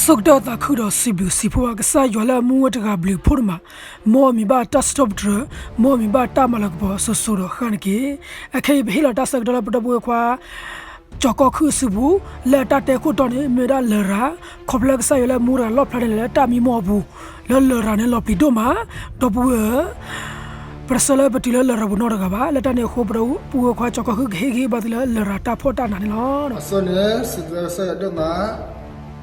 ဆိကတၢၢ်သးခုဒီးစံးဘျုးစံးဖှိၣ်ဘၣ်ကစၢ်ယွၤလၢအမူဝဲတဂၤဘျုးဖှိၣ်ဒိၣ်မး, မ်အမံၤဘၣ်တၢ်စံးထီၣ်ပတြၢၤ, မ်အမံၤဘၣ်တၢ်မၤလၤကပီၤစိၤစိၤဒီးဃၣ်န့ၣ်တက့ၢ်. အခဲအံၤပဟ့ၣ်လီၤတၢ်ဆၢကတီၢ်လၢပဒီပုၢ်ဝဲၢ်ခွါ ကၠီၤကီၢ်ခုၣ်အစုပူၤ, လၢအတၢ်တဲခိၣ်တီန့ၣ် မ့ၢ်ဝဲဒၣ်လရာ်, ခီဖျိကစၢ်ယွၤလၢအမူတဂၤလီၣ်ဖျါန့ၣ် လၢတၢ်မံမီၢ်အပူၤ, လၢလရာ်န့ၣ်လီၤပျံၤဒိၣ်မး, ဒီပုၢ်ဝဲၢ်ဧၢ, ပတဆၢလၢပတုၤလၢလရာ်ပူၤနီတဂၤဘၣ်. လၢတၢ်န့ၣ်အဃိ ပဒီပုၢ်ဝဲၢ်ခွါကၠီၤကီၢ်ခုၣ်ကဟ့ၣ်ဂံၢ်ဟ့ၣ်ဘါသုလၢလရာ်တၢ်ဖှီၣ်တၢ်နးန့ၣ်လီၤ. အဆိန့ၣ် စံးဘျုးကစၢ်ယွၤဒိၣ်မး,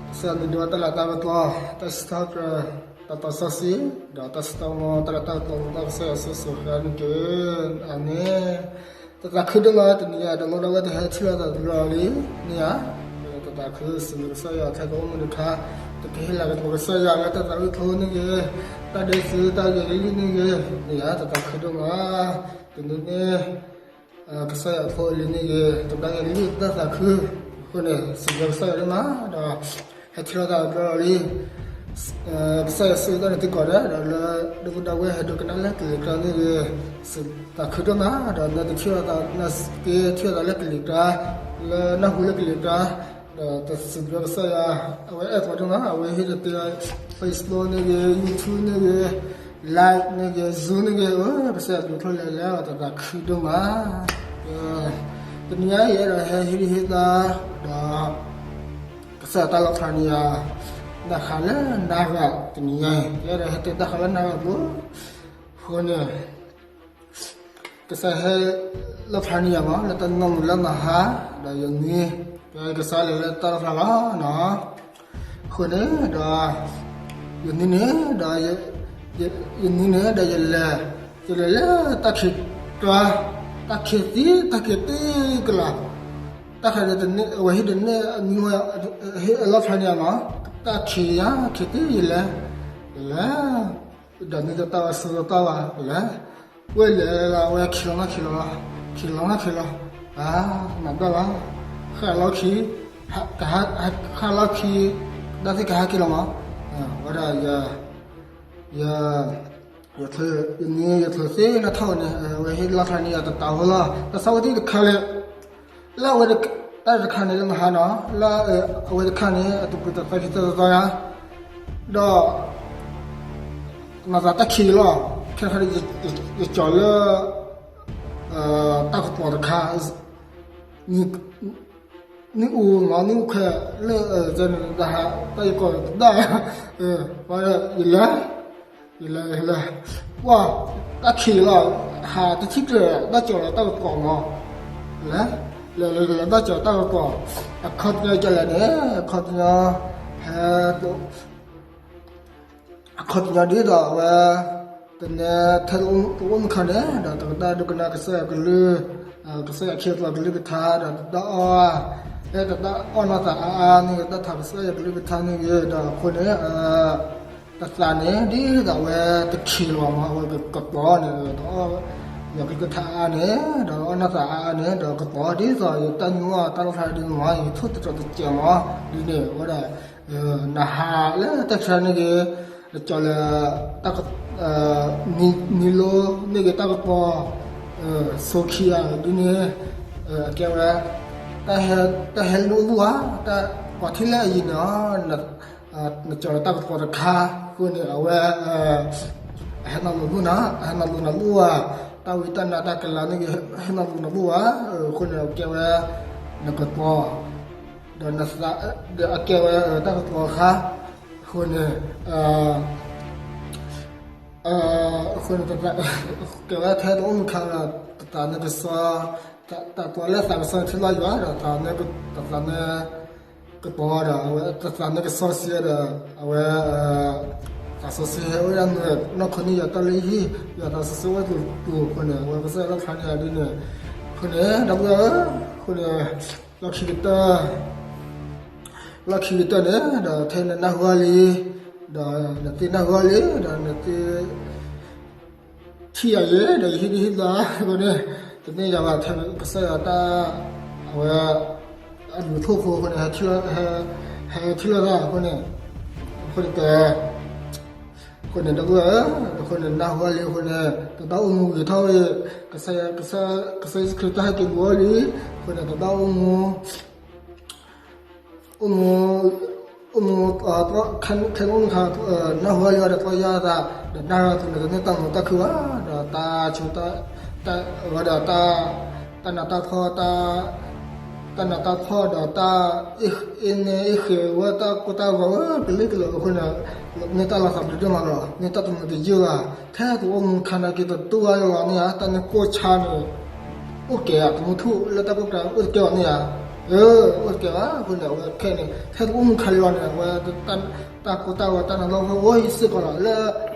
ကစၢ်ယွၤန့ၣ်ဒိးတၢ်လၤတၢ်ကပီၤ, တၢ်စံးထီၣ်ပတြၢၤ, တၢ်သးစီဆှံ, ဒီးတၢ်စံးထီၣ်ပတြၢၤတၢ်လၤတၢ်ကပီၤ ဒီးကစၢ်ယွၤစိၤစိၤဃၣ်ဃၣ်န့ၣ်တက့ၢ်. အၤမ့ၣ်. တသးခုဒိၣ်မး တနံၤအံၤ တလိၣ်ဒၣ်ဝဲတဟဲထံၣ်လိာ်သးတဘျီလံန့ၣ်ဧါ. တသးခုစံးဘျုးကစၢ်ယွၤ ထဲတအိၣ်မူတခါ, တကဟ့ၣ်လၤကပီၤကစၢ်ယွၤလၢတၢ်သးဝံၣ်အကျိၤန့ၣ်ဂ့ၤ, တၢ်ဒ့စုတၢ်ဂဲၤကလံၣ်န့ၣ်ဂ့ၤ, န့ၣ်ဧါ တသးခုဒိၣ်မး. တနံၤန့ၣ် ကစၢ်ယွၤအဖိအလံၤန့ၣ်ဂ့ၤ, တဘျီဂ့ၤလံတၢ်သးခု, အဃိန့ၣ် စံးဘျုးကစၢ်ယွၤဒိၣ်မး, ဒီးဟဲထံၣ်လိာ်သးတဘျီလံ ကစၢ်ယွၤဆိၣ်ဂ့ၤတၢ်န့ၣ်သုကိးဂၤဒဲး ဒီးလၢဒိပုၢ်ဝဲၢ်ဟဲဒိကနၣ်လၢကလံၤကျါန့ၣ်ဂ့ၤ, သးခုဒိၣ်မး, ဒီးနတထံၣ်လိာ်သး နက့ၤထံၣ်လိာ်သးလၢကလံၤကျါ, လၢနၢ်ဟူလၢကလံၤကျါ, ဒီးတစံးဘျုးကစၢ်ယွၤ, အဝဲအဲၣ်ပှၤဒိၣ်မး, အဝဲဟ့ၣ်တသ့ Facebook န့ၣ်ဂ့ၤ, YouTube န့ၣ်ဂ့ၤ, Line န့ၣ်ဂ့ၤ, Zoom န့ၣ်ဂ့ၤ, ကစၢ်ယွၤဘျုးဖှိၣ်လၢလဲၤ တသးခုဒိၣ်မး. တနံၤအံၤ ယအဲၣ်ဒိးဟဲဟ့ၣ်ဂံၢ်ဟ့ၣ်ဘါ ဒီး ကစၢ်ယွၤတၢ်လီၤဖျါန့ၢ်ယၤ, နဟးလၢနၤဂၤတနံၤညါအံၤ ယအဲၣ်ဒိးဟဲတဲတၢ်ဃးလၢနၤဂၤအပူၤ, အဃိန့ၣ် ကစၢ်ယွၤဟဲလီၤဖျါန့ၢ်ယၤမး လၢတၢ်နီၢ်မုာ်လၢမဟါ, ဒီးယနွံ, ကစၢ်လဲၤလၢတၢ်လီၤဖျါလီၤနီၤ. အဃိန့ၣ်ဒီး ယနွံန့ၣ်ဒီး ယ, ယ, ယနွံန့ၣ် ဒီးယလဲၤ, ယလဲၤလၢတၢ်ခံးတွါ, တၢ်ခံးသံ တၢ်ခံးသံကလၤ, တၢ်ခါဒီးတန့ၢ် အဝဲဟ့ၣ်တန့ၢ်အနွံ, ဟ့ၣ်အလီၤဖျါန့ၢ်ယၤမး, တၢ်ခံးယၤ ခံးသံယလဲၤ, ယလဲၤ, ဒီးနွံတတၢ်ဝဲ စိၤတတၢ်ဝဲ ယလဲၤ, ဝဲလဲၤလီၤ အဝဲခံးလီၤနီၢ်ခံးလီၤ, ခံးလီၤနီၢ်ခံးလီၤ, အါ, နဘၣ်လီၤ, ဃၣ်လီၤခံး, ဃၣ်လီၤခံး, တၢ်သ့ၣ်ကဟဲက့ၤလီၤမး, ဝဲဒၣ် ယ, ယ, ယနွံ ယချုးသ့နီၣ်ထီၣ်န့ၣ် အဝဲဟ့ၣ်လီၤဖျါန့ၢ်ယၤတတးဖိလီၤ. တၢ်ဆၢဝဲသ့ၣ်တခါလၢ လၢအဝဲတၢ်တခါန့ၣ်လၢမဟါနီၤ, လၢအဝဲတခါန့ၣ် အတပူၤတသးခံသၢသီယါ, ဒီး မၤသးတၢ်ခံးလီၤ, ခဲခါဒီး ယကၠီၤလၢ တၢ်ကပီၤတခါ, နံၣ်အူမး နံၣ်အူခွဲးလၢ တၢ်ယကီၢ်တဒၣ်, ယလဲၤ, ယလဲၤ, ယလဲၤ, ပှၤ, တၢ်ခံးလီၤ, ဟးတထံၣ်ကျၢၤ ဘၣ်ကၠီၤလီၤတၢ်ကပီၤမး, လဲၤ, လဲၤလဲၤလဲၤ ဘၣ်ကၠီၤတၢ်ကပီၤ, အခီပညီကလဲၤန့ၣ် အခီပညီ ဟဲ အခီပညီဒ်သိးအဝဲ တနဲထဲတအိၣ်မုၢ်ခါန့ၣ် ဒီးတကဒၣ်ဒိကနၣ်ကစၢ်ယွၤကလုၢ်, ကစၢ်ယွၤခ့အကျိၤကလုၢ်ကထါ ဒီးတဒၣ်အီၣ်, တဒၣ်အီၣ်နီၢ်သးအါအါန့ၣ် တၢ်ထးကစၢ်ယွၤကလုၢ်ကထါန့ၣ်ဂ့ၤ, ဒီးအဃိန့ၣ် တသးန့ၣ် ဒ်သိးအဝဲတခံးလီၤမး အဝဲကပီၤန့ၣ် ဒီးအီၣ် ယွၤကလုၢ်ကထါအါအါန့ၣ် ဒီးအီၣ်နီၢ်သးအါအါန့ၣ် ဒီးကပီၤဒ်သိးယတၢ်ညိၣ်တၢ်လီၣ်ဖျါဒ်မး ယထိၣ်သတြီၤတစဲးမး ဒ်န့ၣ်ဝဲဒၣ် နဟးလၢတၢ်ဆါန့ၣ်ဂ့ၤ, နကၠီၤလၢ တၢ်က, နံၤလိန့ၣ်ဂ့ၤ တၢ်ကပီၤ, ဆိခံဂၤဒ်န့ၣ်, အကဲဝဲ တၢ်ဟဲလိာ်လူၢ်ဧါ, တၢ်ပှၤထံၣ်လၢအယံၤန့ၣ်, နကၠီၤလၢတၢ်ကပီၤတခါ, အဃိန့ၣ် အဝဲ အဟဲနီၤလိာ်လူၢ်နီၤ, အဟဲနီၤလိာ်နၤလူၢ်ဧါ, တၢ်ဝံတၢ်နါတၢ်ကလၤန့ၣ်ဂ့ၤ ဟဲနီၤလိာ်နၤလူၢ်ဧါ, အဃိန့ၣ် အကဲဝဲ နကပီၤ ဒီးနသး, ဒီးအကဲဝဲတၢ်ကပီၤတခါ, အဃိန့ၣ်, အဃိန့ၣ် ကဲဝဲထဲတအိၣ်မုၢ်ခါဒီး တသးန့ၣ်ကစီ, တၢ်ပှၤလၢသးကစီထံလီၤယွၤဒီး တသးန့ၣ်ကပီၤဒီး အဝဲတသးန့ၣ်ကစီဆှံဒီး အဝဲ သးစီဆှံဟဲအိၣ်ဒၣ်နွဲၣ် နီၢ်ခိန့ၣ်ယွၤတၢ်လုၢ်ဟံၣ် ယွၤသးစီဆှံအိၣ်တူာ်တူာ်အဃိန့ၣ် အဝဲကစၢ်ယွၤလီၣ်ဖျါန့ၢ်ဒ်န့ၣ်, အဃိန့ၣ် ဒီပုၢ်ဝဲၢ်ဧၢ, အဃိန့ၣ် လီၢ်ခံကတၢၢ် လီၢ်ခံကတၢၢ်န့ၣ် ဒီးထဲနနၢ်ဟူလံ, ဒီးနသ့ၣ်နၢ်ဟူလံ, ဒီးနသ့ၣ် ထံၣ်ယၤယဲ ဒီးယဟ့ၣ်ဒုးဟ့ၣ်သါအဃိန့ၣ်, တမ့ၢ်ယၤဘၣ်ထဲကစၢ်ယွၤတၢ်, အဝဲ အဒုးထိၣ်ဖိအဃိန့ၣ် ဟဲထံၣ်လိာ်သးအဃိန့ၣ်, အဃိန့ၣ်တဲ အဃိန့ၣ် ဒီပုၢ်ဝဲၢ်ဧၢ, အဃိန့ၣ် နၢ်ဟူလံအဃိန့ၣ် တဘၣ်အိၣ်မူဂ့ၤထီၣ်ဝဲ, ကစၢ်ယ့ၣ်ၡူးခရံာ်တၢ်ဟဲက့ၤဘူးအီၤလံ, အဃိန့ၣ် တဘၣ်အိၣ်မူ, အိၣ်မူ အိၣ်မူ ခဲအိၣ်မူခါ နၢ်ဟူလံဒီး သီယါသး ဒီးနၢ်ဟူသူန့ၣ် ကန့ၢ်တၢ်မုာ်တၢ်ခုၣ်ဘၣ် ဒီးတၢ်ဆိ ဝဲဒီး တၢ်နးတၢ်ဖှီၣ် တၢ်နးတၢ်ဖှီၣ်ဒီးတၢ် အ့ၣ်နဲအ့ၣ်ဃဲၤဝဲ တၢ်ကိၢ်တၢ်ဂီၤဝဲကလုာ်ကလုာ်အဃိန့ၣ် န့ၢ်တၢ်လီၤသးဘျုးဒိၣ်မးလီၤ. န့ၢ်တၢ်တမုာ်တယုၢ်ဘၣ်. ထဲတအိၣ်မူခါန့ၣ် က့ၤတတူၢ်ဘၣ်လီၤန့ၣ်ဧါ. တၢ်န့ၣ်ကိၢ်ဆါန့ၣ် အိၣ်ကဲဧါ, တမူထူၣ်လၢတၢ်ကိၢ်တၢ်ဂီၤအိၣ်တကဲဘၣ်န့ၣ်ဧါ. အၢ အိၣ်တကဲဘၣ်. အဃိန့ၣ် အဝဲခဲန့ၣ် ထဲတအိၣ်မူခါလီၤန့ၣ် အဝဲ တၢ်ကိၢ်တၢ်ဂီၤ တၢ်နးတၢ်ဖှီၣ်အိၣ်စ့ၢ်ကီးလီၤလၢ အ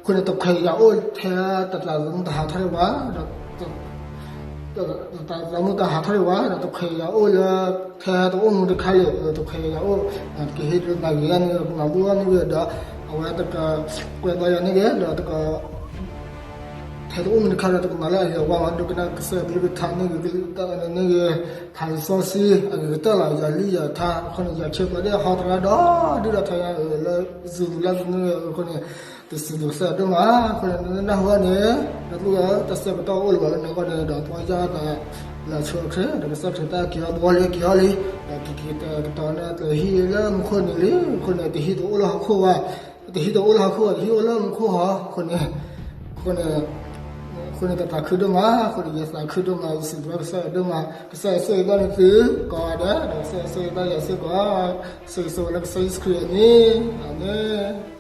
ဃိန့ၣ် တခွဲးယာ်အိၣ်ထဲတၢ်သးသမူတဟးထီၣ်ဒံးဘၣ်, တၢ်သးသမူတဟးထီၣ်ဒံးဘၣ် ဒီးတခွဲးယာ်အိၣ်လၢ ထဲတအိၣ်မူတခါလၢာ် တခွဲးယာ်အိၣ် ကဟ့ၣ်ဒုးနၤဂ့ၤဂၤန့ၣ် ကမၤဘူၣ်ဘၣ်န့ၣ်ဂ့ၤဒီး အဝဲတကကွဲးဘၣ်ယၤန့ၣ်ဂ့ၤ ဒီးတက ထဲတအိၣ်မူတခါဒီး တကမၤလၢအဂ့ၤအဝါမး ဒိကနၣ်ကစၢ်ယွၤကလုၢ်ကထါန့ၣ်ဂ့ၤ ကလုၢ်ကထါန့ၣ်ဂ့ၤ ဖးလံာ်စီဆှံ အဂ့ၤကတၢၢ်လီၤ ယၤလံယၤထါ အဃိန့ၣ် ယၤဆၢပျီဒ်ဟီသရၣ်ဒီဒူၣ်ဒီထါယၤလၢ စူၤလူၤလၢသနူအဃိန့ၣ် တစံးဘျုးကစၢ်ယွၤဒိၣ်မး အဃိန့ၣ် နနၢ်ဟူန့ၣ် ဒီးသူၣ်ဝဲတၢ်ဆၢကတီၢ်အိၣ်လၢၤဘၣ်လၢနဂီၢ်န့ၣ် ဒီးပှၤယၢ်သး လၢဆိအချ့ ဒီးကစၢ်ခရံာ်တၢ်က့ၤအီၤဘီလံက့ၤအီၤလံ ဒီးကက့ၤတကတီၢ်န့ၣ် တဟံၣ်လၢမူခိၣ်န့ၣ်လံ အဃိန့ၣ် တဟံၣ်တအိၣ်လၢဟီၣ်ခိၣ်ဘၣ် တဟံၣ်တအိၣ်လၢဟီၣ်ခိၣ်ဘၣ် တဟံၣ်အိၣ်လၢမူခိၣ်ဟီၣ် အဃိန့ၣ် အဃိန့ၣ် အဃိန့ၣ် တၢ်သးခုဒိၣ်မး အဃိန့ၣ် ယသးခုဒိၣ်မး ယစံးဘျုးကစၢ်ယွၤဒိၣ်မး ကစၢ်ယွၤဆိၣ်ဂ့ၤဘၣ်န့ၣ်သုကိးဂၤဒဲး ဒီးကစၢ်ယွၤဆိၣ်ဂ့ၤဘၣ်ယၤစ့ၢ်ကီး ဆိၣ်ဂ့ၤဆိၣ်ဝါလၢကစၢ်ယ့ၣ်ၡူးခရံာ်အမံၤ အၤမ့ၣ်.